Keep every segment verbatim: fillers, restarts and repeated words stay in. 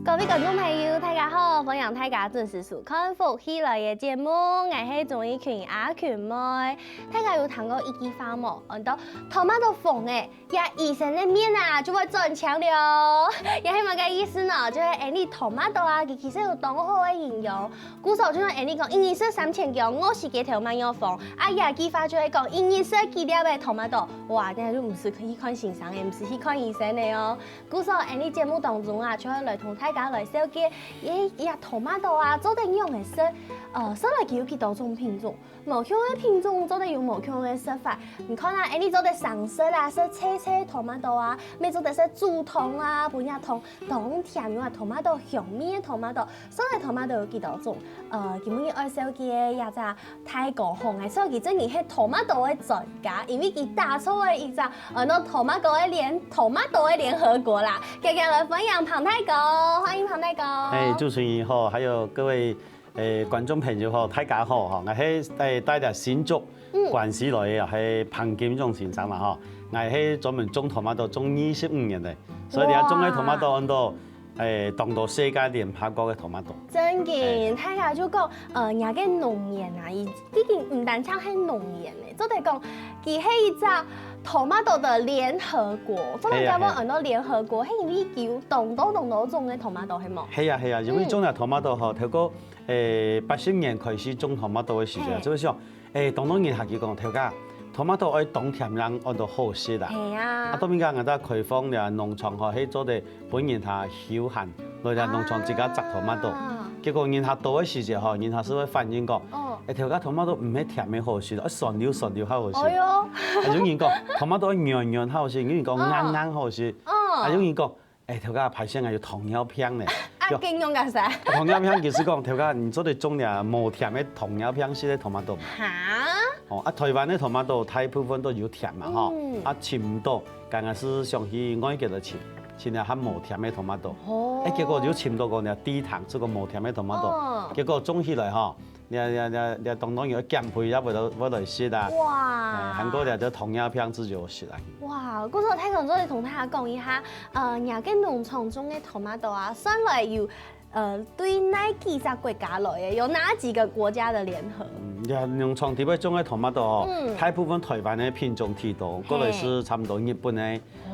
各位觀眾朋友，大家好！歡迎大家準時收看《福氣來了》節目，𠊎係鍾怡群阿群妹。大家有聽過一句話無？安到tomato紅了，這醫生个面啊就會轉青了。這係麼个意思呢？就係𠊎俚tomato啊，佢其實有當好个營養。故所就像𠊎俚講，一日食三千克，五十克頭慢慢紅。啊，這句話就係講，一日食幾粒个tomato，哇，這就毋使去看先生个，毋使去看醫生个哦。 故所，𠊎俚節目當中啊，就會來同大家來紹介，這，這tomato啊，做得仰仔食，呃，食來佢有幾多種品種，無共个品種做得有無共个食法。你看啊，𠊎俚做得生食啊，食脆脆tomato啊，乜做得食煮湯啊，分這湯當甜，用啊tomato香味个tomato，食來tomato有幾多種。呃，今晡日愛紹介个這隻 大哥吼，𠊎想佢真个係tomato个專家，因為佢打造了一隻，呃，安到tomato个聯，tomato个聯合國啦。遽遽來歡迎彭大哥，歡迎彭大哥。哎，主持人好，還有各位，誒，觀眾朋友好，大家好哈。𠊎係，誒，帶著新竹關西來个，係彭金勇先生啦哈。𠊎係專門種tomato，種二十五年个，所以這種个tomato安到 誒，當多世界聯合國个tomato。真个，大家就講，呃，若个農園啊，佢已經毋單淨係農園了，做得講，佢係一隻tomato的聯合國，做得講安到聯合國，係因為佢有當多當多種个tomato，係無？係啊係啊，因為種了tomato吼，透過，誒，八十年開始種tomato个時節，就會想， 誒，當多人客佢講，頭家，tomato愛當甜正安到好食啊。係啊。啊，到尾个𠊎兜開放了農場吼，係做得分人客休閒，來了農場自家摘tomato。結果人客多个時節吼，人客就會反映講，誒，頭家tomato毋係甜个好食，愛酸溜酸溜較好食。哎喲。啊，有人講tomato愛軟軟較好食，有人講硬硬好食。啊，有人講 誒，頭家歹勢啊，有糖尿病呢。啊，仰般个事？糖尿病就是講，頭家你做得種這無甜个糖尿病式个tomato嘛。哈？哦，啊，臺灣个tomato大部分都有甜嘛，吼。啊，尋毋到，剛剛係想去外國來尋，尋了較無甜个tomato。哦。誒，結果就尋到講這低糖，這个無甜个tomato。哦。結果種起來吼， 這這這這當當然愛減肥也會來會來食啊。哇！還過這這糖尿病自由食啊。哇，故所大哥做得同大家講一下，呃，若个農場種个tomato啊，算來有，呃，對哪幾隻國家來个？有哪幾個國家的聯合？嗯，這農場底背種个tomato哦，大部分臺灣个品種居多，過來係差毋多日本个，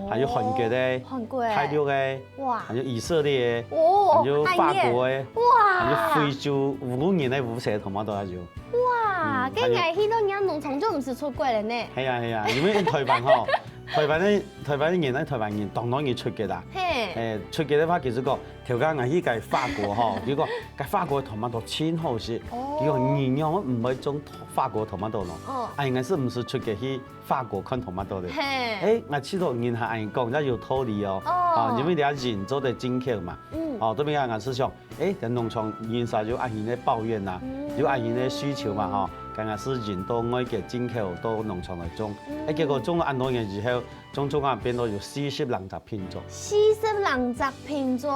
還有韓國个、韓國个、大陸个，哇，還有以色列个，哦，還有法國个，哇，還有非洲烏人个烏色tomato也有。哇，該𠊎去到人家農場就毋使出國了呢。係啊係啊，因為臺灣吼，臺灣个臺灣个人，臺灣人當當然出國啦。嘿，誒，出國个話，其實講，頭家𠊎去該法國吼，佢講該法國个tomato真好食，佢講你仰毋會種法國tomato呢？哦，啊，應該係毋使出國去 法國看tomato个。嘿，誒，𠊎試著人客恁樣講，也有道理哦。哦，因為這人做得進口嘛。嗯，哦，對面啊，𠊎係想，誒，這農場人儕有恁樣个抱怨吶，有恁樣个需求嘛，吼，剛剛係人到外國進口到農場來種，誒，結果種了恁多年以後，種種啊變到有四十零隻品種。四十零隻品種，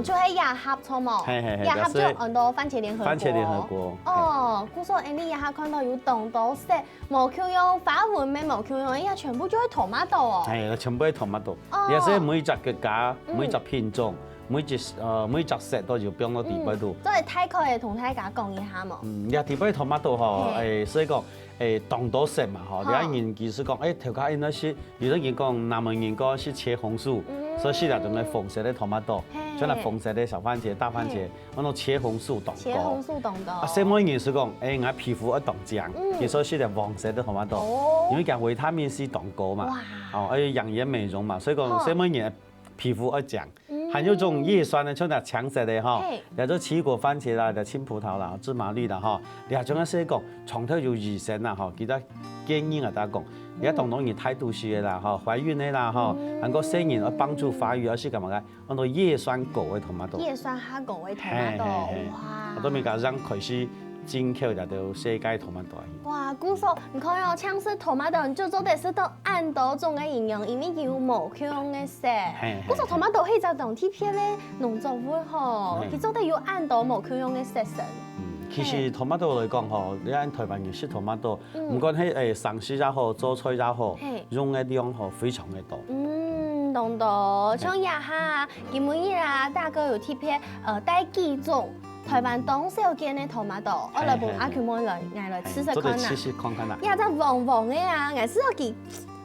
就係這下著無？嘿嘿嘿，這下就安到番茄聯合國。番茄聯合國。哦，故所𠊎俚這下看到有當多色， 無共樣，花紋乜無共樣，這全部就係tomato哦。誒，全部係tomato。哦，也係每一隻國家、每一隻品種、每一隻呃每一隻色都有放到底背肚。做得大概个同大家講一下無？嗯，這底背tomato吼，誒，所以講，誒，當多色嘛吼，這人其實講，誒，頭家應該係，有兜人講，南門人講係茄紅素，所以係那種个紅色个tomato，像那紅色个小番茄、大番茄， 安到茄紅素當高。茄紅素當高。啊，細妹人係講，誒，𠊎皮膚愛當靚，佢所以食黃色个tomato，因為佢維他命C當高嘛，哦，愛養顏美容嘛，所以講細妹人皮膚愛靚。還有種葉酸呢，像那青色个吼，叫做奇異果番茄啦，叫青葡萄啦，芝麻綠啦吼，這種个係講，長透有醫生啦吼，佢在建議𠊎兜講，這當當然大肚屎个啦吼，懷孕个啦吼，還過細人愛幫助發育，愛食幹嘛个？ 安到葉酸高个tomato。葉酸較高个tomato，哇！啊，到尾加上開始進口這兜世界tomato啊。哇，故所，你看哦，像係tomato，你就做得食到恁多種个營養，因為佢有無共樣个色。嘿，嘿，故所tomato係一隻當特別个農作物吼，嘿。佢做得有恁多無共樣个色素。嗯，其實tomato來講吼，你看台灣人食tomato，嗯。毋管係，誒，生食也好，做菜也好，嘿。用个量吼，非常个多。嗯，當多。像這下，今晡日啊，大哥有特別，呃，帶幾種 台灣當少見个tomato，𠊎來分阿Q妹來，𠊎來試試看啊。做得試試看看啊。呀，這黃黃个啊，𠊎試著佢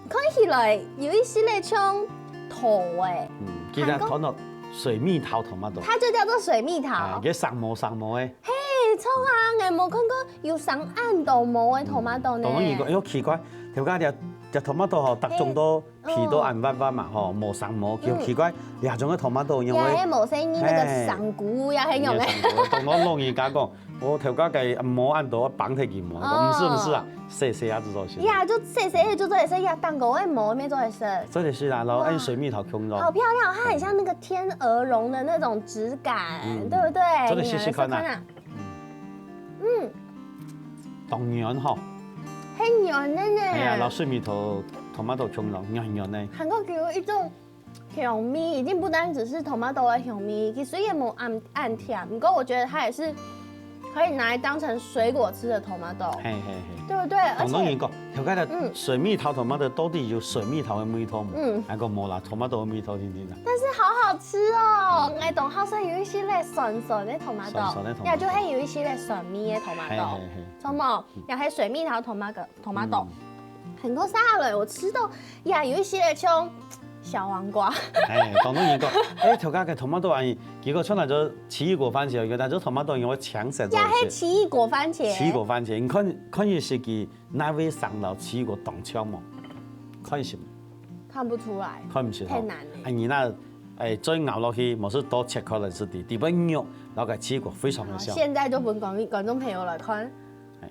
看起來有一息仔像桃仔。嗯，其實看到水蜜桃tomato。它就叫做水蜜桃。哎，佢生毛生毛个。嘿，著啊，𠊎無看過有生恁多毛个tomato呢。當然，哎喲，奇怪，頭家這這tomato吼，逐種都 皮都恁滑滑嘛吼，無生毛，奇奇怪，這種个tomato因為，也係無細義，該个生菇也係用个。當多老人家講，哦，頭家个毛恁多，綁忒佢毛，毋係毋係啊，細細啊，至少係。呀，就細細个就做得食，呀，蛋糕个毛也做得食。做得食啊，然後恁水蜜桃共樣。好漂亮，它很像那個天鵝絨的那種質感，對不對？做得試試看啊。你來試看啊。嗯，當軟吼。很軟的呢。哎呀，然後水蜜桃、tomato共樣，軟軟的。還過佢有一種 香味，已經不單只是tomato的香味，其實也無恁恁甜，不過我覺得它也是可以拿來當成水果吃的tomato，嘿嘿嘿。對不對？而且當然講，頭家个水蜜桃tomato到底有水蜜桃个味道無？嗯，還講無啦，tomato个味道定定啦。但是好好吃哦，𠊎當好食有一息仔酸酸个tomato，酸酸个tomato，也就會有一息仔酸味个tomato，嘿嘿嘿，著無？也係水蜜桃tomato，tomato，很多沙拉我吃到呀，有一息仔像 小黃瓜。哎，當多人講，哎，頭家个tomato啊，結果出來就奇異果番茄，原來就tomato因為強勢做一些。也係奇異果番茄。奇異果番茄，你看看佢係佢哪位生到奇異果當強無？看係無？看不出來，看毋出吼。太難了。哎，你那，哎，再咬落去，無係多切開來係的，底背肉，然後个奇異果非常的香。現在就分觀觀眾朋友來看。哎。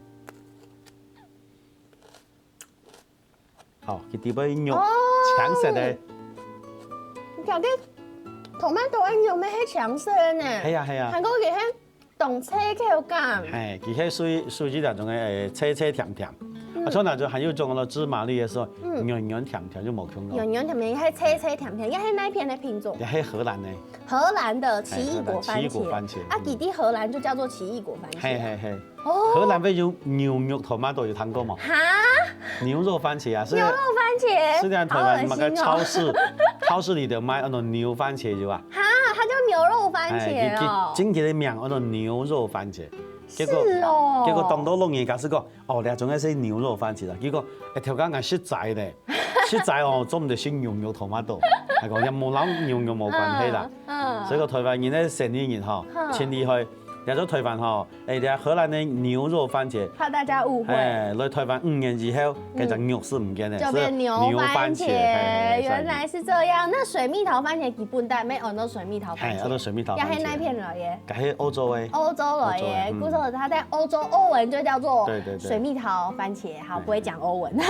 好，佢底背肉，哦，青色个。你看這tomato个肉乜係青色个呢？係啊，係啊。還過佢係當脆口感。係，佢係屬於屬於這種个，誒，脆脆甜甜。嗯。啊，像那種還有種个芝麻粒个時候，嗯。軟軟甜甜就無共樣。軟軟甜甜，也係脆脆甜甜，也係哪片个品種？也係荷蘭个。荷蘭的奇異果番茄。哎，荷蘭奇異果番茄，啊，嗯。佢在荷蘭就叫做奇異果番茄。係，係，係。 哦。荷蘭會有牛肉tomato有聽過無？哈？牛肉番茄啊，雖然，牛肉番茄？雖然台灣麼个超市，好噁心哦。超市裡頭賣那種牛番茄有啊。哈，它叫牛肉番茄哦。哎，佢，佢正經个名叫做牛肉番茄。結果，是哦。結果當多老人家係講，哦，這種个係牛肉番茄啦。結果，哎，頭家𠊎食齋呢，食齋哦，做毋得食牛肉tomato，還講也無摎牛肉無關係啦。嗯，嗯。所以講台灣人个生理人吼，嗯。真厲害。也就台灣吼， 哎，這荷蘭个牛肉番茄，怕大家誤會。哎，來台灣五年以後，嗯。該隻肉係毋見个，就變牛番茄。係牛番茄，嘿，嘿，原來是這樣。那水蜜桃番茄佢本來乜安到水蜜桃番茄，嘿，安到水蜜桃番茄。也係哪片來个？該係歐洲个。歐洲來个，歐洲个，嗯。故所佢在歐洲歐文就叫做，對，對，對。水蜜桃番茄，好，對，不會講歐文。對。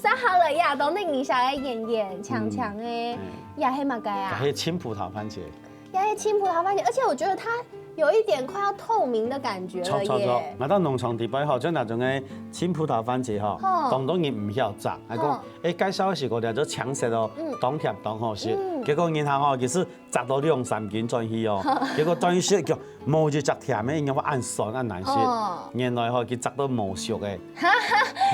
所以好了呀，當然你想要圓圓強強个，嗯，嗯。也係麼个啊？該係青葡萄番茄。 也係青葡萄番茄，而且我覺得它有一點快要透明的感覺了耶。著，著，著。𠊎到農場底背吼，就那種个青葡萄番茄吼，吼。當多人毋曉摘，還講，吼。哎，介紹个時候就青色哦，嗯。當甜當好食。嗯。結果人行吼，其實摘到兩三斤轉去哦，結果轉去食，叫無一隻甜个，因為恁酸恁難食。哦。原來吼，佢摘到無熟个。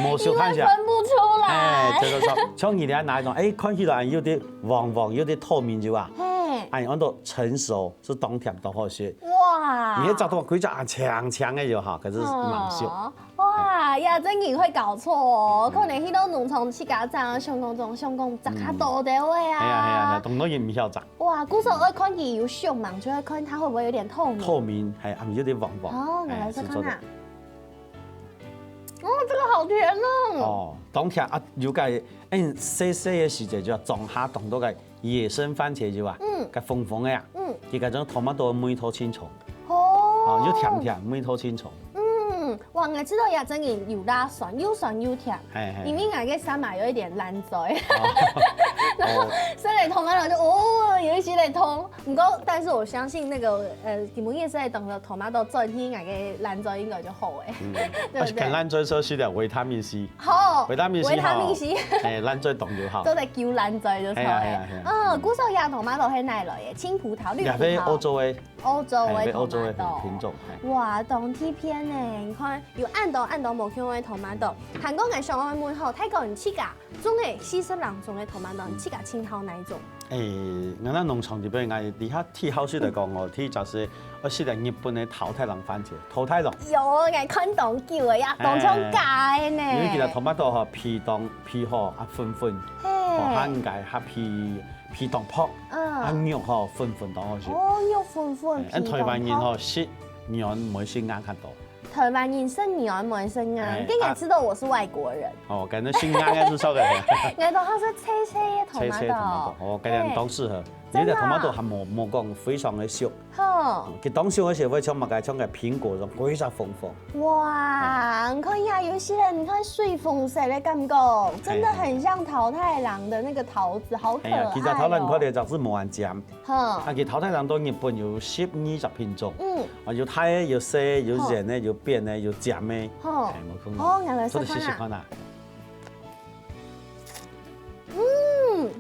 無熟看一下。因為分不出來。哎，對對對，像你這拿一種，哎，看起來有點黃黃，有點透明就啊，嘿。哎，安到成熟，係當甜當好食。哇。你那摘到開隻啊，青青个就好，可是無熟。哦，哇，呀，真的會搞錯哦。嗯。可能去到農場去家長，想講種，想講摘較多个位啊。嗯。係啊，係啊，係啊，當多人毋曉摘。哇，故所愛看佢有熟嘛，就會看它會不會有點透明。透明，還，還有點黃黃。哦，我來試看看。哎，是做得。 哦，這個好甜哦。哦，當甜啊，有个，嗯，細細个時節就種下當多个野生番茄就啊，嗯。該紅紅个啊，嗯。佢該種tomato个味道盡重。哦。哦，又甜甜，味道盡重。嗯，哇，𠊎知道這真个有辣酸，又酸又甜，嘿嘿。因為𠊎个舌嫲有一點爛嘴，哦，然後哦。所以tomato就哦有一些點痛。毋過，但是我相信那個呃，今晡日食个tomato轉去，𠊎个爛嘴應該就好誒，嗯，對不對？而且爛嘴時候食點維他命C，好，維他命C維他命C，好，哎，爛嘴動就好。做得救爛嘴就錯誒。哎呀哎呀哎呀。嗯，故所這tomato係哪來个？青葡萄、綠葡萄。也係歐洲个。歐洲个哎，係歐洲个tomato。品種，哎。哇，當特別呢！你看，有恁多恁多無共个tomato。還過𠊎想愛問吼，大哥你自家種个四十零種个tomato，你自家盡好哪一種？哎，𠊎在農場這邊，𠊎這下最好食來講哦，第一隻係愛食个日本个桃太郎番茄，桃太郎。有，𠊎看當久个呀，當像假个呢。哎，因為其實tomato吼，皮當皮吼啊粉粉，嘿。吼，還个還皮皮當薄，嗯。啊肉吼粉粉當好食。哦，肉粉粉，哎，皮當薄。台灣人吼食軟毋會食硬較多。 台灣人食軟毋會食硬，哎，竟然知道我是外國人。啊。哦，感覺食硬个係少个。𠊎都係食脆脆个tomato。脆脆个tomato，哦，感覺當適合。嘿。你个tomato還無，無講非常个熟。吼。嗯，佢當熟个時候會像麼个，像个蘋果一樣，非常豐富。哇，你看呀，有一些人，你看水紅色个感覺，真的很像桃太郎的那個桃子，好可愛哦。哎呀，其實桃太郎看起來就係無恁尖。 哈。啊，佢桃太郎到日本有十二隻品種，嗯。啊，有大个，有細个，有圓个，哦。有扁个，有尖个。哈。哎，無共樣。哦，原來係恁樣。做得試試看啊。嗯。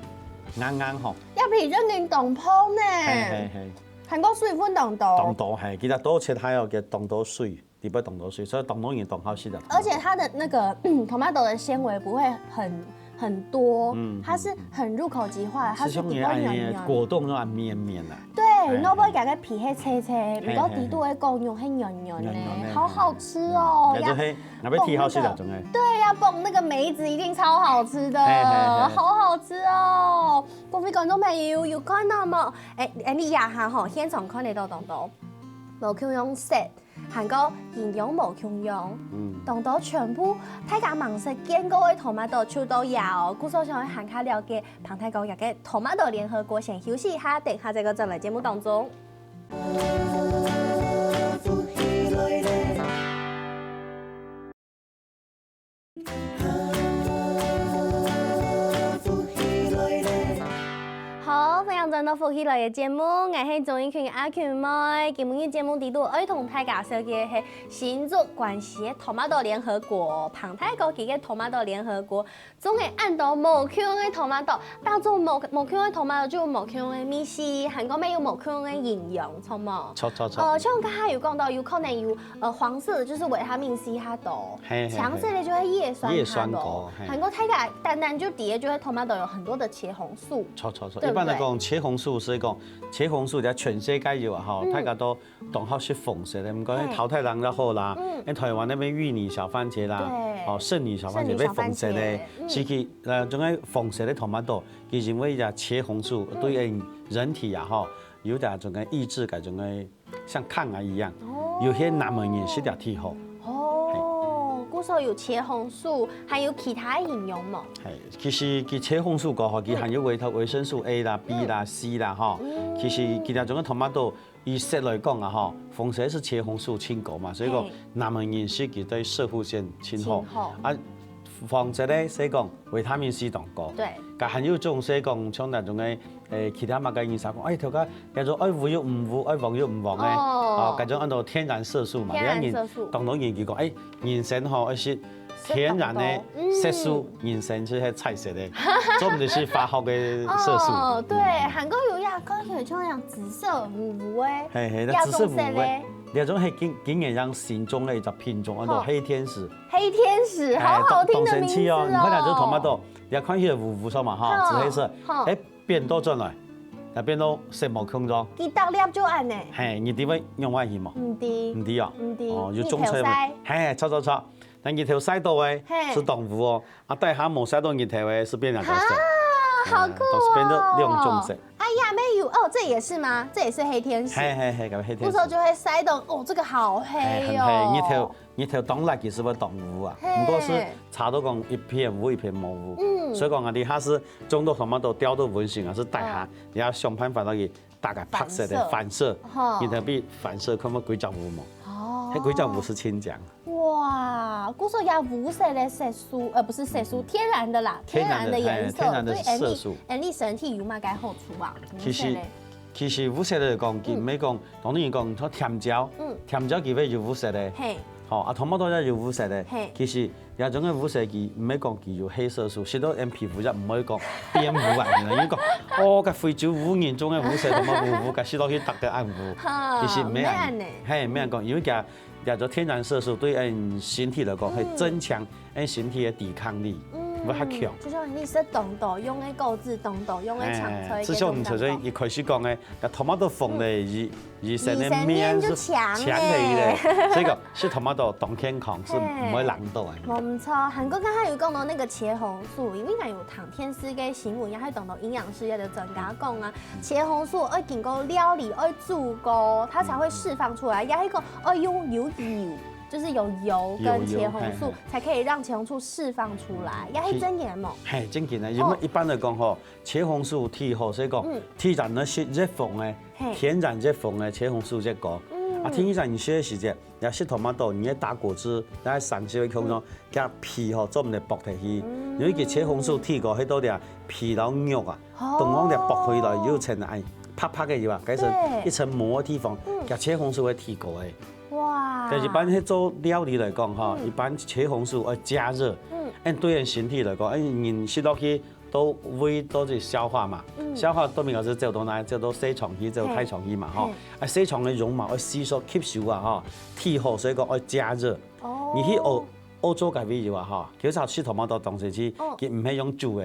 硬硬吼。這皮真个當薄呢。嘿嘿嘿。還過水分當多。當多，嘿，其實都切開哦，佢當多水。 裡背當多水，所以當多人當好食个。而且它的那個，嗯，tomato的纖維不會很，很多，嗯，它是很入口即化的，它是一個軟軟。就像你个果凍那樣綿綿啊。對，哎。外背个皮係脆脆，嘿，毋過底肚个果肉係軟軟的，嘿，嘿，嘿。好好吃哦。嗯，那就係，那邊挺好食个，要，真的。對，要傍那個梅子，一定超好吃的，嘿，嘿，嘿。好好吃哦。各位觀眾朋友，有看到無？哎，哎，你這下吼，現場看得到當多，無共樣色。 還過營養無共樣，嗯。當多全部大家吂識見過个tomato就到這哦，故所想愛還較了解，同大家講這個tomato聯合國，先休息一下，等下再過轉來節目當中。 好，歡迎轉到福氣來了節目，𠊎係鍾意群阿群妹。今晡日節目裡肚愛同大家紹介个係新竹關西个tomato聯合國，澎湃高級个tomato聯合國，種个恁多無共个tomato，當中無，無共个tomato就有無共个味緒，還過乜有無共个營養，著無？著著著。呃，像剛才有講到，有可能有 呃，黃色的就是維他命C較多，嘿，嘿，強勢的就係葉酸較多。葉酸高，嘿。還過大家單單就底下就係tomato有很多的茄紅素，著著著。對不對？一般來講，茄紅素係講，茄紅素在全世界有啊，吼，嗯。大家都當好食紅色个，毋管係，嘿。桃太郎也好啦，嗯。誒，台灣該片玉女小番茄啦，對。哦，聖女小番茄，聖女小番茄，紅色个，嗯。其實，呃，種个紅色个tomato，佢因為這茄紅素，嗯。對人，人體啊，吼，有點種个抑制，該種个 像抗癌一樣，哦。有些男人也食了忒好。哦，故所有茄紅素，還有其他營養無？嘿，其實佢茄紅素過後，佢含有維他，維生素A啦、B啦、嗯。C啦，吼。嗯。其實其他種个tomato，以色來講啊，吼，紅色係茄紅素盡高嘛，所以講，嘿。男人食佢對攝護腺盡好。盡好。啊，黃色呢，係講維他命C當高。對。佢還有種係講像該種个 誒，其他麼个人常講，誒，頭家，叫做愛烏又毋烏，愛黃又毋黃个，哦。哦，該種安到天然色素嘛。天然色素。你看人，當多人佢講，誒，人參吼，愛食天然个色素，食當多。嗯。人參就係彩色个，做毋得食化學个色素。哦，對，嗯。還過有呀，看起來像樣紫色烏烏个，嘿嘿，該紫色烏烏个，亞洲色个。這種係今，今年正新種个一隻品種，安到黑天使。黑天使，哎，好好聽的名字哦。當，當神奇哦，你看這隻tomato，你看起來烏烏色嘛，哈，好，紫黑色，好。誒， 變倒轉來，啊變到色無共樣。佢逐粒就恁呢？嘿，你知會仰般形無？毋知。毋知哦？毋知。哦，有種菜。日頭曬。嘿，著著著。但日頭曬到个，嘿。係當烏哦，啊底下無曬到日頭个，係變兩種色。哈，好酷哦。哎，都係變到兩種色。哎呀，乜有哦，這也是嗎？這也是黑天使。嘿嘿嘿，該黑天使。有時候就會曬到，哦，這個好黑哦。嘿，很黑，日頭 日頭當烈其實會當烏啊，嘿。毋過係差到講一片烏一片無烏。嗯。所以講啊，你還係種到tomato吊到穩定啊，係底下，嗯。你愛想辦法落去打个白色个反射，反射。吼。日頭分反射，看會幾隻烏毛。哦，該歸隻烏色親醬。哇，故所這烏色个色素，呃，毋係色素，天然个啦，天然个，天然个顏色，嘿，天然个色素。對𠊎俚，𠊎俚身體有麼个好處啊？其實，烏色个。其實烏色个講，佢毋係講，當然講，像甜椒，嗯。甜椒佢會有烏色个，嘿。吼，啊，tomato也有烏色个，嘿。其實 這種个烏色佢毋係講佢有黑色素，食到𠊎俚皮膚也毋會講變烏啊，因為講，哦，該非洲烏人種个烏色，tomato烏烏，該食落去逐个恁烏。哈，其實毋係恁，毋係恁呢。嘿，毋係恁講，因為佢這種天然色素對𠊎俚身體來講，會增強𠊎俚身體个抵抗力，會較強。就像你食當多用个果子，當多用个青菜，哎，就像你頭先一開始講个，該tomato紅个，佢 佢生个面係強个咧，所以講食tomato當健康，係毋會冷到啊。無毋著，還過剛剛有講到那個茄紅素，因為𠊎有聽電視个新聞，也係當多營養師也有專家講啊，茄紅素愛經過料理，愛煮過，它才會釋放出來，也係講愛用有油，就是有油跟茄紅素，有油，係，係。才可以讓茄紅素釋放出來，也係真个無？係，真个呢，因為一般來講吼， 茄紅素忒好，所以講，嗯。天然个係越紅个，係。天然越紅个茄紅素越高。嗯。啊，天然你食个時節，也食tomato，你个打果汁，也係生熟个共樣，嗯。佢皮吼做毋得剝忒去，嗯。因為佢茄紅素忒高，係到這皮摎肉啊，哦。當當這剝開來，有一層哎，白白个有啊，該層對。一層膜个地方，嗯。佢茄紅素會忒高个。哇。但一般係做料理來講吼，嗯。一般茄紅素愛加熱，嗯。恁對人身體來講，哎，人食落去 都胃都係消化嘛，嗯。消化都明顯係走到哪，走到細腸去，走大腸去嘛，吼。嘿。啊，細腸个絨毛愛吸收吸收啊，吼，忒好，所以講愛加熱。哦。你去歐，歐洲該位有啊，吼，佢就食tomato當時去，哦。佢毋係用煮个，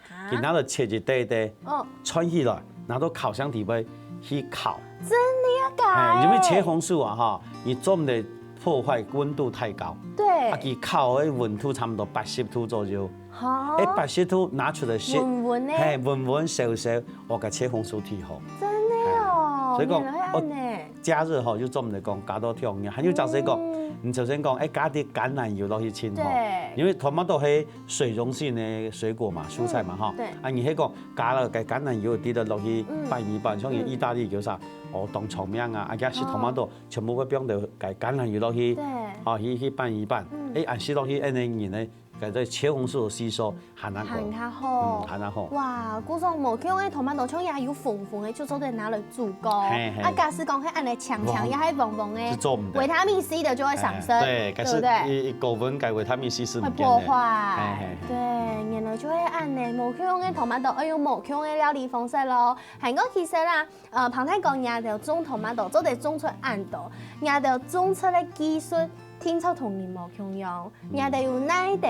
哈？佢拿來切一塊一塊，哦。串起來，拿到烤箱底背去烤。真个啊，嘿，因為茄紅素啊，吼，你做毋得破壞，溫度太高。對。啊，佢烤个溫度差毋多八十度左右。 好。欸，八十度拿出來食，溫溫个。嘿，溫溫燒燒，哦，該茄紅素忒好。真个哦，嘿，所以講，原來係恁呢。哦，加熱吼，又做毋得講加到忒熱，還有假使講，嗯。你首先講，欸，加滴橄欖油落去浸吼，對。因為tomato係水溶性个水果嘛，蔬菜嘛，嗯，吼。對。啊，你係講加了該橄欖油滴了落去嗯。拌一拌，像人義大利叫啥，哦，當長命啊，啊，加食哦。tomato全部會放到該橄欖油落去，對。哦，去，去拌一拌，嗯。欸，恁食落去，恁呢人呢， 該个茄紅素个吸收還較好。還較好。嗯，還較好。哇，故所無共樣个tomato，像也有紅紅个，就做得拿來煮過。嘿，嘿。啊，假使講係恁呢青青，哦。也係黃黃个，就做毋得。維他命C个就會產生，嘿，對，對不對？可是一，一高溫該維他命C係毋見个。會破壞。嘿，嘿，嘿。對，原來就係恁呢，無共樣个tomato，愛用無共樣个料理方式咯。還過其實啦， 呃，彭太講，你兜種tomato做得種出恁多，你兜種出个技術，定著同人無共樣，你兜有哪兜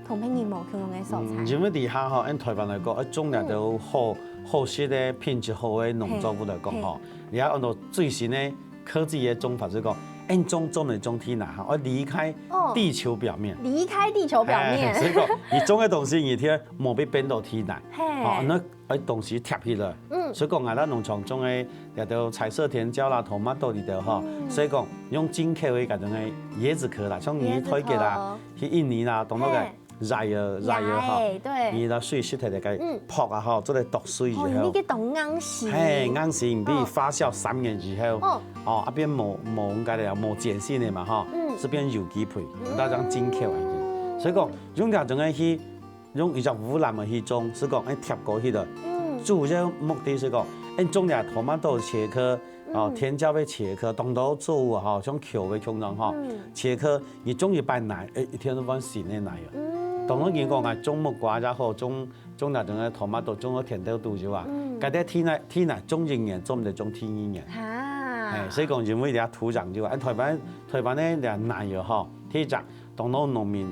同別人無共樣个所在？嗯，因為這下吼，按台灣來講，愛種這兜好，嗯。好食个、品質好个農作物來講吼，嘿，嘿。這下按照最新个科技个種法係講，按種種來種地泥吼，愛離開哦。地球表面。離開地球表面。哎，所以講，你種个東西，你天無被變到地泥。嘿。哦，那 愛東西貼起來。嗯。所以講，𠊎兜農場種个這兜彩色甜椒啦、tomato這兜吼，嗯。所以講用進口个這種个椰子殼啦，像你椰子殼。台灣啦，去印尼啦，當多个嘿。椰仔，椰仔吼，椰仔，對。你拿水洗忒个該嗯。剝啊吼，做得剁碎以後。哦，你个當硬性。嘿，硬性，你哦。發酵三年以後，哦。哦，啊變無，無該个，無鹼性个嘛吼，嗯。係變有機肥，嗯。那張進口个。所以講，用這種个去 用一隻烏藍个去種，係講，欸，貼過去个。嗯。主要目的係講，欸，種這tomato切殼，哦，嗯。甜椒个切殼，當多作物吼，像茄个共樣吼，嗯。切殼，你種一擺泥，欸，一定愛換新个泥啊。嗯。當然人講啊，種木瓜也好，種，種這種个tomato，種个甜豆都有啊。嗯。該在地泥，地泥種一年，做毋得種第二年。哈。欸，所以講，因為這土壤就，欸，台灣，台灣个這泥啊吼，第一隻 當多農民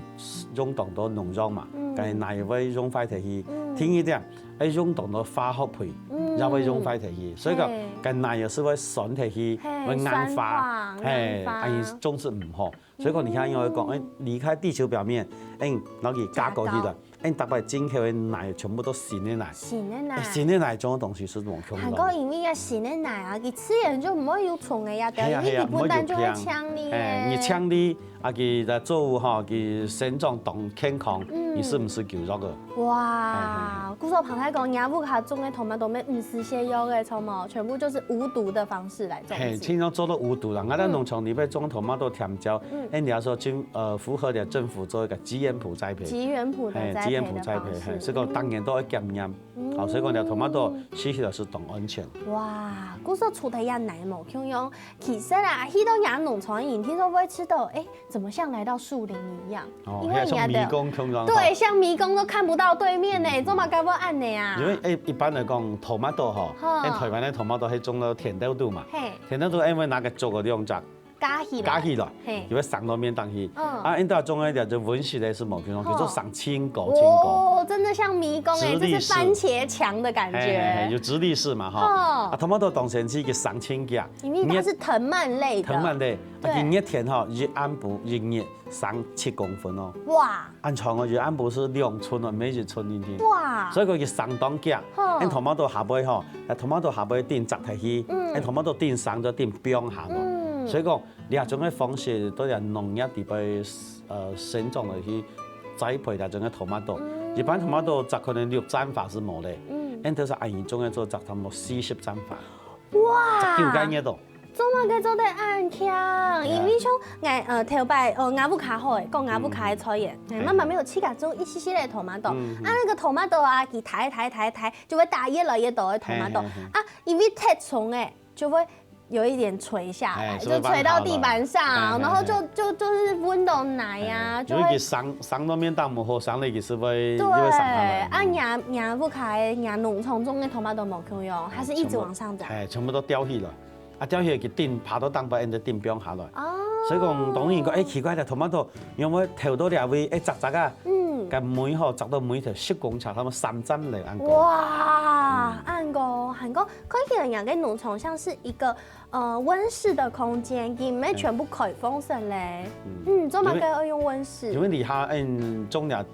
用當多農藥嘛，嗯。該泥會溶壞忒去。嗯。第二點，愛用當多化學肥，嗯。也會溶壞忒去。所以講，嘿。該泥也係會酸忒去，嘿，會硬化，酸化，嘿，硬化。啊，佢種出毋好。所以講，你看，因為講，嗯。欸，離開地球表面，欸，然後佢加高去了。加高。恁逐擺進口个奶全部都新个奶。新个奶哎，。新个奶種个東西係無共樣。還過因為啊，新个奶啊，佢自然就毋會有蟲个呀，對，係啊，因為佢係啊，本來就會毋會有病。淨俐哎，你个。淨俐，啊，佢个作物吼，佢生長當健康，嗯你係毋係救藥个？哇，故所彭太講，若屋下種个tomato乜毋使洗藥个，著無？全部就是無毒的方式來種嘿，植。盡量做到無毒啦。𠊎等農場裡背種tomato甜椒嗯，恁樣說政，呃，符合了政府做一個基園埔栽培。基園埔的嘿，栽培的基園埔栽培，方式。嘿，所以講逐年都愛檢驗。嗯好，所以講了tomato，食起來係當安全。哇，故所除忒這奶無共樣，其實啊，去到若農場个人，聽說會知道，哎，怎麼像來到樹林一樣？哦，因為還像迷人家的宮共樣。對，像迷宮都看不到對面呢，做麼个會恁呢啊？因為誒，一般來講，tomato吼，哈誒，台灣个tomato係種到田肚肚嘛，嘿，田肚肚因為拿个竹个兩隻加起來，加起來，嘿，就會生到面頂去。嗯啊，因兜種个就係溫室个係無共樣，好叫做生深溝，深溝。哦，真的像迷宮哎，直立式這是番茄牆的感嘿嘿嘿，覺。有直立式嘛吼。哦啊，tomato當然係一個生深溝，因為它是藤蔓類的，藤蔓類，啊，對佢熱天吼，一暗晡一日生七公分哦。哇恁長哦，一暗晡係兩寸哦，毋係一寸定定。哇，所以講佢生當遽，哼恁tomato下背吼，啊tomato下背頂摘忒去，嗯恁tomato頂生就頂放下來。嗯所以講，這種个方式對這農業裡背，呃，生長落去栽培這種个tomato。嗯一般tomato摘可能六棧花係無咧，嗯，恁頭先阿姨種个做摘差不多四十棧花，哇，十九個月哦。做麼个做得恁慶？因為像𠊎呃頭擺呃吾屋下好誒，講吾屋下个菜園，哎，嗯慢慢沒有自家種一息息个tomato，嗯啊那個tomato啊，佢大大大大，就會打越來越多个嘿 tomato，嘿嘿啊因為忒重誒，就會有一點垂下來，哎就垂到地板上，是會慢慢慢慢然後就就就是溫度奶啊，就會因為佢生生到面頂無好生咧，佢係會對，又會生下來。啊若若屋下个若農場種个tomato無共樣，它是一直往上長。哎，全部都吊起來，啊吊起來佢頂爬到頂背，恁樣頂放下來。哦，所以講，當然講，哎，奇怪了，tomato仰會頭到這位，哎，摘摘啊，嗯，該尾吼，摘到尾頭十公尺，差不多三站樓恁高。哇，恁高，還過看起來若个農場像是一個呃溫室的空間，佢毋係全部開放式咧。嗯，做麼个愛用溫室？因為這下嗯種了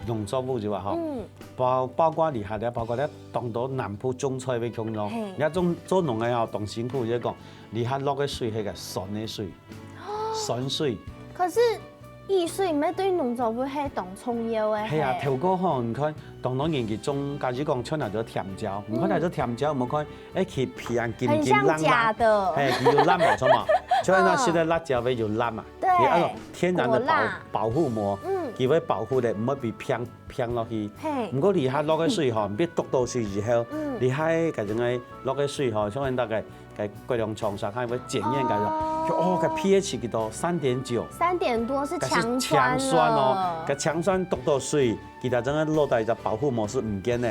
農作物就話吼，嗯，包包括這下咧，包括咧當多南部種菜个共樣，嘿這種做農个吼當辛苦，就係講這下落个水係个酸个水，酸水。可是雨水毋係對農作物係當重要个。係啊，嘿頭過吼，你看，當多人佢種，假如講像那隻甜椒，你看那隻甜椒，有無看？哎，佢皮啊，金金很像亮亮，假的。嘿，佢有爛嘛，著嘛？就像那現在辣椒會有爛嘛，對佢那種天然的保果蠟保護膜，嗯佢會保護的，毋會被漂漂落去。嘿，毋過這下落个水吼，你督到水以後，嗯這下該種个落个水吼，像大概該國中廠商還會檢驗該種，哦就哦，該pH幾多？三點九。三點多是該係強酸強酸哦了，該強酸督到水，佢就真个落到一隻保護膜係毋見个。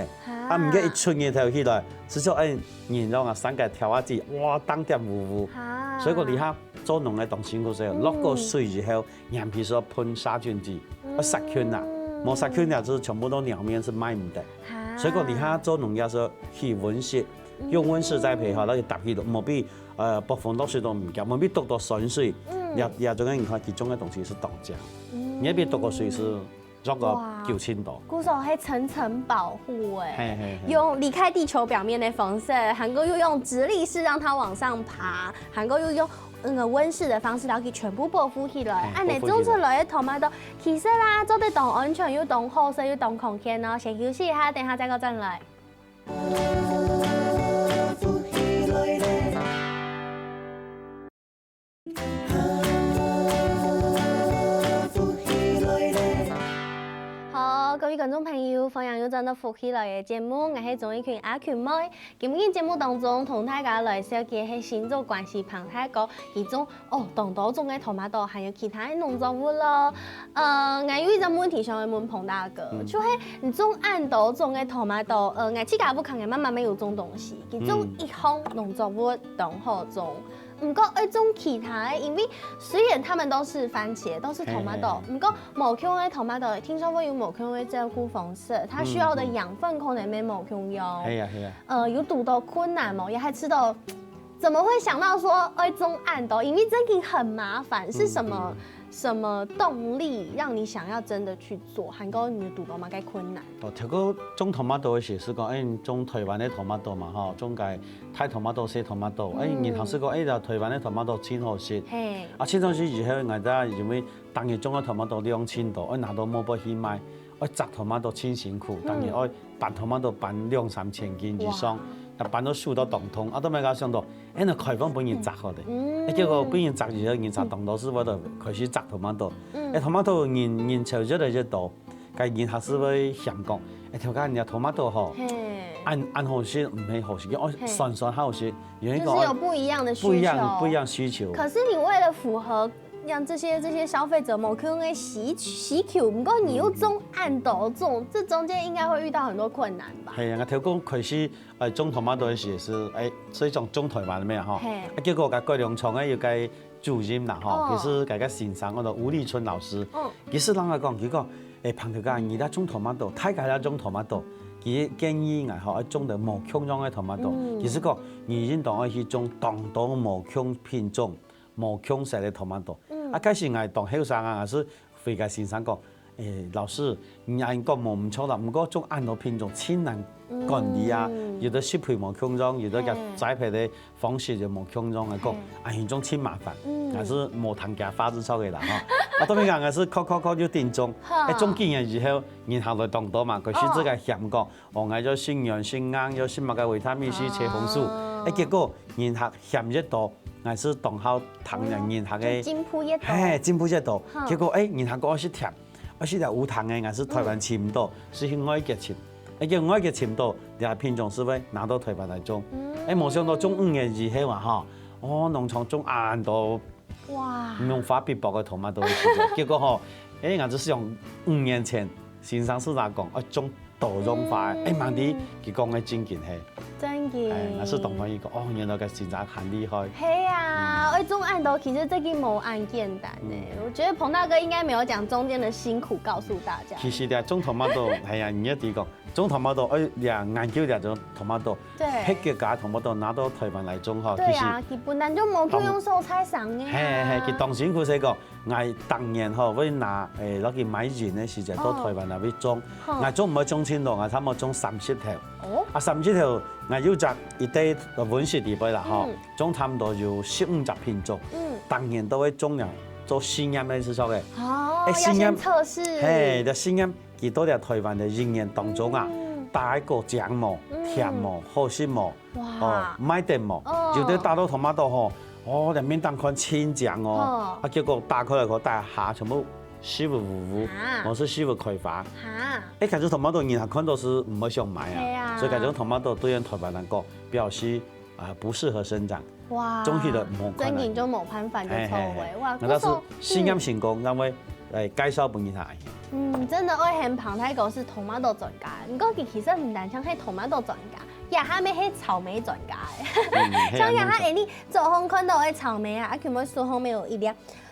啊，毋見一出日頭起來，至少哎，人用啊，三個條啊子，哇，當點烏烏。啊所以講，這下做農个當辛苦，所以落過水以後，眼皮係要噴殺菌劑，要殺菌啦。無殺菌了，就是全部都鳥面係賣毋得。啊所以講，這下做農業係起溫室，用溫室栽培吼，那就搭起來，無比呃，暴風落水都毋驚，無比督到酸水，也也種个你看，其中个東西係當靚。你那邊督過水係弱个哇九千多。故所係層層保護哎。嘿嘿嘿。用離開地球表面的方式，還過又用直立式讓它往上爬，還過又用那個溫室的方式，然後給全部保護起來。嘿啊，你種出來的tomato，其實啦，做得當安全，又當好食，又當康健哦。先休息一下，等一下再過轉來。好，各位觀眾朋友，歡迎又轉到福氣來了節目，𠊎係鍾意群阿群妹。今日節目當中同大家來紹介係新竹關西彭大哥，其中哦，當多種个tomato，還有其他个農作物咯。呃，𠊎有一隻問題想要問彭大哥，就係你種恁多種个tomato，呃，𠊎自家屋下个媽媽乜有種東西，其中一項農作物當好種。毋過愛種其他个，因為雖然它們都是番茄，都是tomato，毋過無共个tomato，聽說會有無共个照顧方式，它需要的養分可能乜無共樣。係啊係啊。呃，有堵到困難無？也還知道怎麼會想到說愛種恁多，因為真的很麻煩，是什麼什麼動力讓你想要真的去做？還過你有堵到麼个困難？哦，頭過種tomato个時係講，因為種台灣个tomato嘛，吼，種个大tomato、細tomato，哎，人客係講，哎，這台灣个tomato真好食。嘿。啊，真好食以後，𠊎兜因為逐日種个tomato量真多，愛拿到外背去賣，愛摘tomato真辛苦，逐日愛搬tomato搬兩三千斤以上，哇。啊搬到手都當痛，啊，都毋敢想到，哎，該開放分人摘好咧。嗯。哎，結果分人摘以後，人家當多係會開始摘tomato。嗯。哎，tomato人，人潮越來越多，該人客係會嫌講，哎，頭家，你个tomato吼，嘿。恁，恁好食，毋係好食，哦，嘿。酸酸好食，有一個就是有不一樣的需求。不一樣，不一樣需求。可是你為了符合讓這些，這些消費者某可能的需，需求，不過你又種恁多種，這中間應該會遇到很多困難吧？係啊，𠊎頭過開始，呃，種tomato个時係，哎，所以講種台灣个咩吼，嘿。啊，結果該改良場个有个主任啦吼，哦。其實該个先生，安到吳立春老師，嗯。其實人來講，佢講，哎，彭頭家，你這種tomato，大家這種tomato，佢建議𠊎吼，愛種得無共樣个tomato。嗯。其實講，你應當愛去種當多無共品種、無共色个tomato。嗯。啊，該時𠊎當後生啊，𠊎係回該先生講，哎，老師，你恁講無毋著啦，毋過種恁多品種，真難管理啊，嗯。有个施肥無共樣，有个个，嘿。栽培个方式又無共樣，𠊎講，嘿。啊，恁樣真麻煩，嗯。還係無聽佢話就著个啦，吼。啊，當然𠊎係靠靠靠就頂種，好。哎，種幾年以後，人客來當多嘛，開始自家嫌講，哦，𠊎愛食軟、食硬，愛食麼个維他命C、茄紅素，哦。哎，結果人客嫌越多，𠊎係當好聽人客个，就進步越多。嘿，進步越多，好。結果，哎，人客講愛食甜，愛食這有糖个，𠊎係台灣尋毋到，嗯。係去外國尋。 而且外國尋到，這品種係會拿到台灣來種。嗯。哎，無想到種五年以後啊，吼，哦，農場種恁多，哇。無法比較个tomato个時節。結果吼，哎，𠊎就係用五年前，先生係來講，愛種多樣化个，嗯。哎，慢慢佢講个真經係。真經。哎，𠊎係當歡喜講，哦，原來个先生恁厲害。係啊，嗯。愛種恁多，其實這個無恁簡單呢。嗯。我覺得彭大哥應該沒有講中間的辛苦告訴大家。其實咧，種tomato，哎呀，你一直講， 種tomato，哎，這研究這種tomato，對。別國家tomato拿到台灣來種吼，對啊，其實佢本來就無去用手採上个啊。嘿，嘿，佢當辛苦，所以講，𠊎當年吼，會拿，誒，落去買人个時節，到台灣來會種。哦。吼。𠊎種毋會種盡多，𠊎差毋多種三十頭。哦。啊，三十頭，𠊎有隻一垤个溫室裡背啦，吼，嗯。種差毋多有十五隻品種。嗯。當年都會種了，做試驗个意思說个。哦，誒，試驗，要先測試。嘿，就試驗 佢到這台灣个一年當中啊，嗯。打个果靚無、嗯。甜無、好食無、哇。哦，賣得無，哦。有个打到tomato吼，哦，連鞭當看盡靚哦。哦。啊，結果打開來个，打下全部死烏烏，啊。無係死開花。哈。誒，該種tomato人還看到係毋會想買啊，係啊。所以該種tomato對於台灣人講，表示 啊，不適合生長。哇，種起來無可能。真經就無辦法就臭味。嘿，嘿，嘿。哇，那但是故所，試驗成功，嗯。然後，誒，介紹分人家。嗯，真的愛喊彭大哥係tomato專家。毋過佢其實毋單淨係tomato專家，佢還係草莓專家誒。嗯，係啊，像佢，沒錯。誒，你早上看到个草莓啊，啊，佢們手上面有一粒，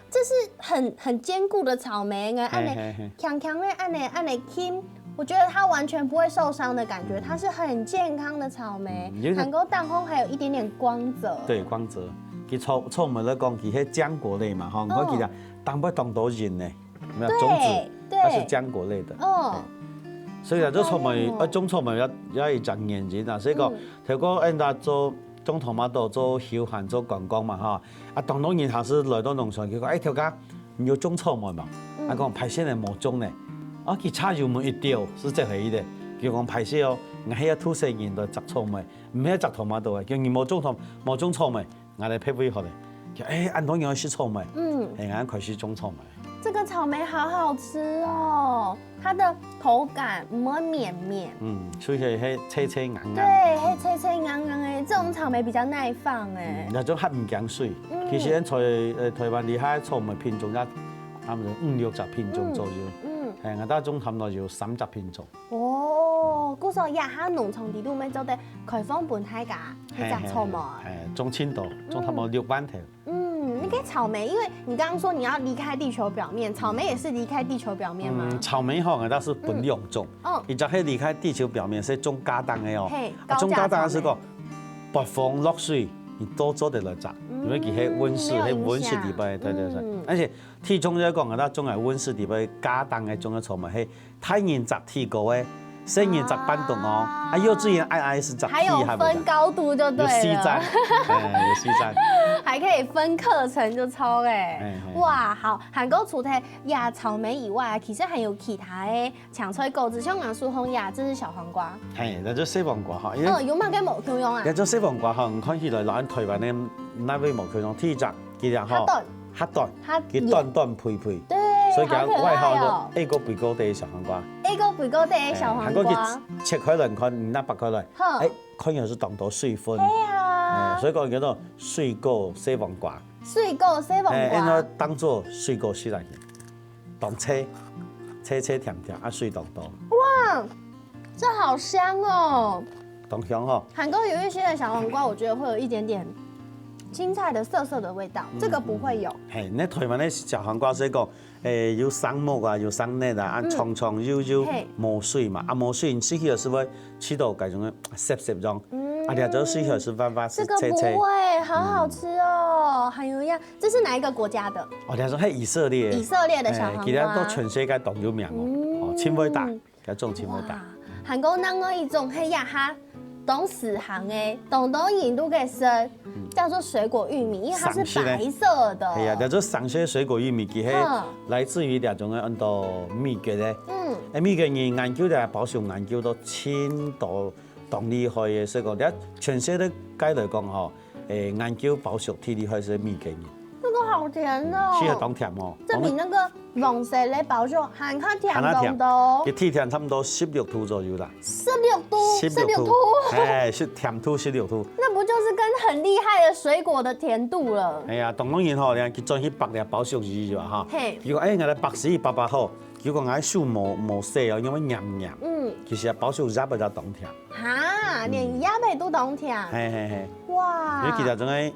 這是很，很堅固的草莓，恁呢，嘿，嘿，嘿。強強的，恁呢，恁呢，輕，我覺得它完全不會受傷的感覺，嗯。它是很健康的草莓，嗯，有點，還過當中還有一點點光澤。對，光澤。其實草，草莓來講，佢係漿果類嘛，吼，你看佢啊，哦。當中當多仁呢，有沒有？對，種子，對。它是漿果類的。哦。對。所以啊，這草莓，好棒哦。呃，種草莓要，要一隻原因啊，所以講，嗯。頭過，嗯，大家做 種tomato、做休閒、做觀光嘛，吼。啊，當多人還係來到農場，佢講：「哎，頭家，你有種草莓無？」嗯。啊，講：「歹勢呢，無種呢。」啊，佢差有問一條，係這回个。佢講：「歹勢哦，𠊎係愛渡細人來摘草莓，毋係摘tomato个。」叫你無種tom，無種草莓，𠊎來別位好咧。」叫：「哎，恁多人愛食草莓。」嗯。哎，𠊎開始種草莓。 這個草莓好好吃哦，它的口感毋會綿綿。嗯，所以係，係脆脆硬硬。對，係脆脆硬硬的，這種草莓比較耐放哎。嗯，那種還毋驚水。嗯。其實在，呃，台灣厲害草莓品種也，差不多五六隻品種左右。嗯，嗯。哎，𠊎兜種差不多有三隻品種。 哦，故所這下農場裡肚乜做得開放分大家去摘草莓。嘿，嘿，嘿，種盡多，種差不多六萬頭。嗯，那個草莓，因為你剛剛說你要離開地球表面，草莓也是離開地球表面嗎？嗯，草莓吼，𠊎兜係分兩種。嗯。哦。一隻係離開地球表面，係種架頂个哦。嘿，啊，種架頂係講，高價草莓。發風落水，你都做得來摘。嗯。因為佢係溫室，嗯，沒有影響。係溫室底背，對對對。嗯。而且體重來講，啊，該種个溫室底背，家當个種个草莓，係大人食甜糕个，細人食粄條哦，啊。啊，幼稚園矮矮係食甜，還有分高度就對了。有四層，哎，有四層。還可以分課程，就超欸。哎，哎。哇，好，還過除忒這草莓以外啊，其實還有其他个青菜果子，像𠊎手項這，這係小黃瓜。嘿，該就細黃瓜哈，因為，嗯，有麼个無共樣啊？該就細黃瓜哈，你看起來，摎台灣个哪位無共樣？第一隻，佢這哈，較短。較短，較圓。佢短短肥肥，對，所以佢个外號叫好可愛哦。矮過肥過低个小黃瓜。矮過肥過低个小黃瓜。哎，還過佢切開來看，你拿擘開來，好。哎，看起來係當多水分。對啊。哎，所以講叫做水果細黃瓜。水果細黃瓜。哎，應該當做水果食落去。 當脆，脆脆甜甜，啊，水當多。哇，這好香哦！當香吼。還過有一些的小黃瓜，我覺得會有一點點青菜的澀澀的味道，嗯，這個不會有。嗯，嗯。嘿，該台灣个小黃瓜係講，誒，有生毛啊，有生梗啊，啊，嗯。長長幼幼，嘿。無水嘛，啊，無水，你食起來係會食到該種个澀澀樣，嗯。啊，這種食起來係軟軟，這個不會，係脆脆。好好吃哦。嗯。還有一樣，這是哪一個國家的？哦，你還說，嘿，以色列。以色列的小黃瓜。哎，其他都全世界當有名哦，嗯。哦，盡會打，該種盡會打。哇，還過另外一種，嘿呀哈，當時行个，當多人都在食，嗯。叫做水果玉米，因為它是白色的。生食的。哎呀，叫做生食水果玉米，其實哼。來自於這種个安到美國的。嗯。哎，美國人研究的，包括研究到盡多當厲害个水果，你看全世界來講吼， 誒，研究包粟最厲害係美國人。這個好甜哦。係啊，當甜哦。這比那個黃色个包粟還較甜還較甜，當多。佢最甜差不多十六度左右啦。十六度，十六度。十六度。哎，係甜度十六度。那不就是跟很厲害的水果的甜度了？哎呀，當然吼，你看佢轉去剝這包粟仔啊，哈。嘿。佢講，哎，𠊎來剝絲剝剝好，佢講𠊎手無，無洗哦，因為黏黏。嗯。其實啊，包粟仔本來當甜。哈，連葉仔都當甜。嘿嘿嘿。哇。尤其這種个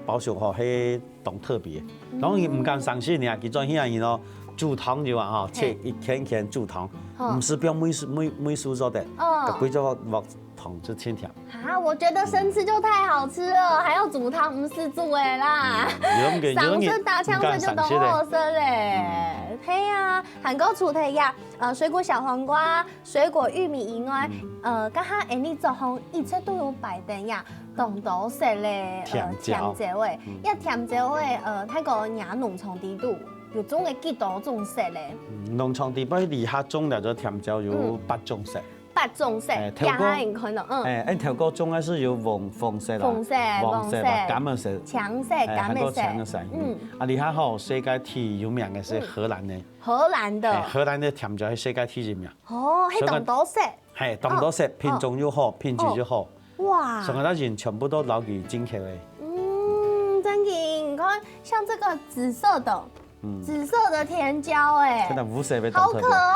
包粟吼，係當特別。嗯。然後佢毋單生食呢，佢轉去啊，然後煮湯就啊，吼，嘿。切一圈圈煮湯，哦。毋使放味素，味，味素做得，哦。摎佢做鑊湯就盡甜。啊，我覺得生吃就太好吃了，還要煮湯，毋使煮个啦。嗯，有種个，有種个，生食打槍食就當好食咧。毋敢生食咧。嗯。嘿啊，還過除忒這，呃，水果小黃瓜、水果玉米以外，嗯。呃，剛剛Annie桌項一直都有擺等呀， 當多色个，呃，甜椒。甜椒个，嗯。這甜椒个，呃，泰國若農場底肚，有種个幾多種色个？嗯，農場底背這下種了个甜椒有，嗯。八種色。八種色，哎，頭過，這下你看到，嗯。哎，哎，頭過種个係有紅，紅色啦，紅色，黃色啦，黃色，柑仔色。青色，哎，還過柑仔色。青仔色，嗯。嗯。啊，這下吼，世界最有名个係荷蘭个。嗯。荷蘭个。哎，荷蘭个甜椒係世界第一名。哦，該當多色。所以講， 嘿，當多色，哦，品種又好，哦，品質又好。哦。哇。所以𠊎兜人全部都摎佢進口个。嗯，真的，你看，像這個紫色的，嗯。紫色的甜椒，哎，看到烏色个當特別。好可愛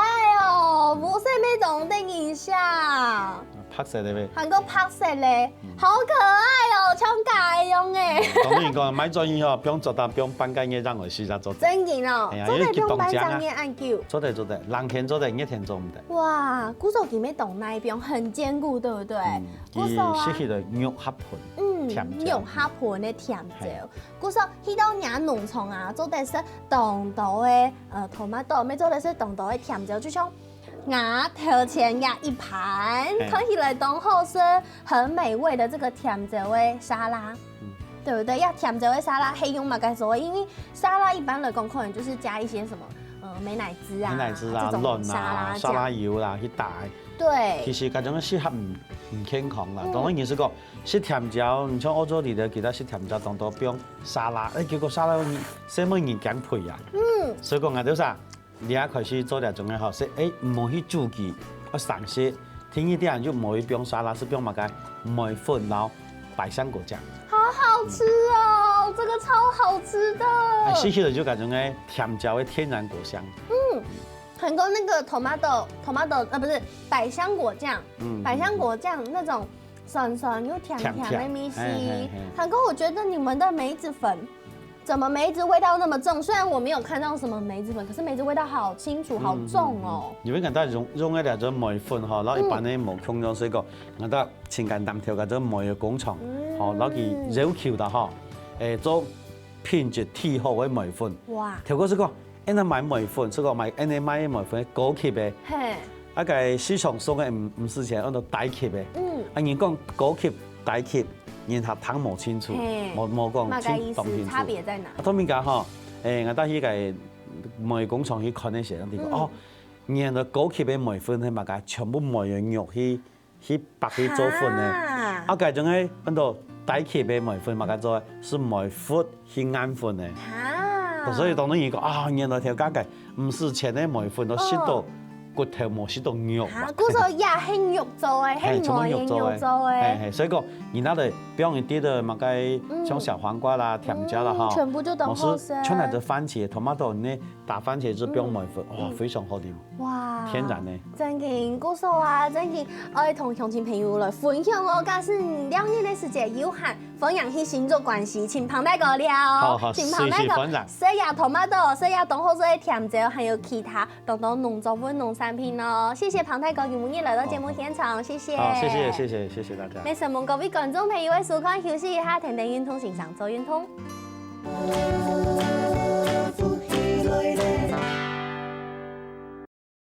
哦，烏色个當得人惜。白色个咩？還過白色个，嗯。好可愛哦，像假个樣哎。當然講，買轉去吼，放桌頂，放半個月，正會熟，正做得。真的哦，哎呀，做得放半個月恁久。因為佢當靚啊。做得，做得，冷天做得，熱天做毋得。 哇，故所佢乜當耐放，很堅固，對不對？嗯，故所啊，佢食起來肉合盆，嗯，甜甜。肉合盆个甜椒。嘿。故所去到若農場啊，做得食當多个，呃，tomato，乜做得食當多个甜椒，就像𠊎頭前這一盤，嘿。看起來當好食，很美味的這個甜椒个沙拉。嗯。對不對？這甜椒个沙拉係用麼个做？因為沙拉一般來講，可能就是加一些什麼，呃，美乃滋啊，美乃滋啊，這種沙拉醬。卵啊，沙拉油啦，去打个。對。其實該種適合毋，毋健康啦。嗯。當然，你係講食甜椒，你像歐洲裡頭，其他食甜椒當多放沙拉，哎，結果沙拉細妹人驚肥啊。嗯。所以講，𠊎兜啥， 這下開始做這種个吼，係，哎，毋好去煮佢，愛生食。第二點就毋好去放沙拉，係放麼个？梅粉摎百香果醬。好好吃哦，這個超好吃的。哎，食起來就感覺哎，甜椒个天然果香。嗯，還過那個tomato，tomato，呃，不是，百香果醬，嗯，百香果醬那種酸酸又甜甜的味緒。甜甜，嘿，嘿，嘿。還過我覺得你們的梅子粉 怎麼梅子味道那麼重？雖然我沒有看到什麼梅子粉，可是梅子味道好清楚，好重哦。嗯，嗯，嗯。因為𠊎兜用，用个這種梅粉吼，然後一般个無共樣，所以講，𠊎兜盡簡單調个這梅个工廠，嗯。吼，然後佢要求个吼，誒，做品質第好个梅粉。哇，頭過係講，恁樣買梅粉，係講買恁樣買个梅粉高級个，嘿，啊，該市場上个毋毋使錢，安到低級个。嗯，啊，人講高級、低級，人客聽無清楚，嘿，無無講清當清楚。差別在哪？啊，當面講吼，誒，𠊎帶去該梅工廠去看个時，佢講，嗯，哦，原來高級个梅粉係麼个，全部梅个肉去 去白去做粉个。啊，該種个安到低級个梅粉，麼个做个？係梅核去研粉个。啊，所以當多人講啊，原來頭家个毋使錢个梅粉都食到骨頭無食到肉啊。故所也係肉做个，係全部肉做个，係梅个肉做个。係係，所以講，你拿來，比方你跌个麼个，像小黃瓜啦、甜椒啦哈，全部就當好食。全來个番茄、tomato呢， 打番茄汁放梅粉，哇，非常好啉。哇，天然个。正經，故所啊，正經，愛同鄉親朋友來分享哦。假使你兩日个時間有閒，歡迎去新竹關西，請彭大哥尞。好好，請彭大哥，隨時歡迎。食下tomato，食下當好食个甜椒，還有其他當多農作物、農產品哦。謝謝彭大哥今晡日來到節目現場，謝謝。好，謝謝謝謝謝謝大家。也承蒙各位觀眾朋友个收看，休息一下，天天運動，先生做運動。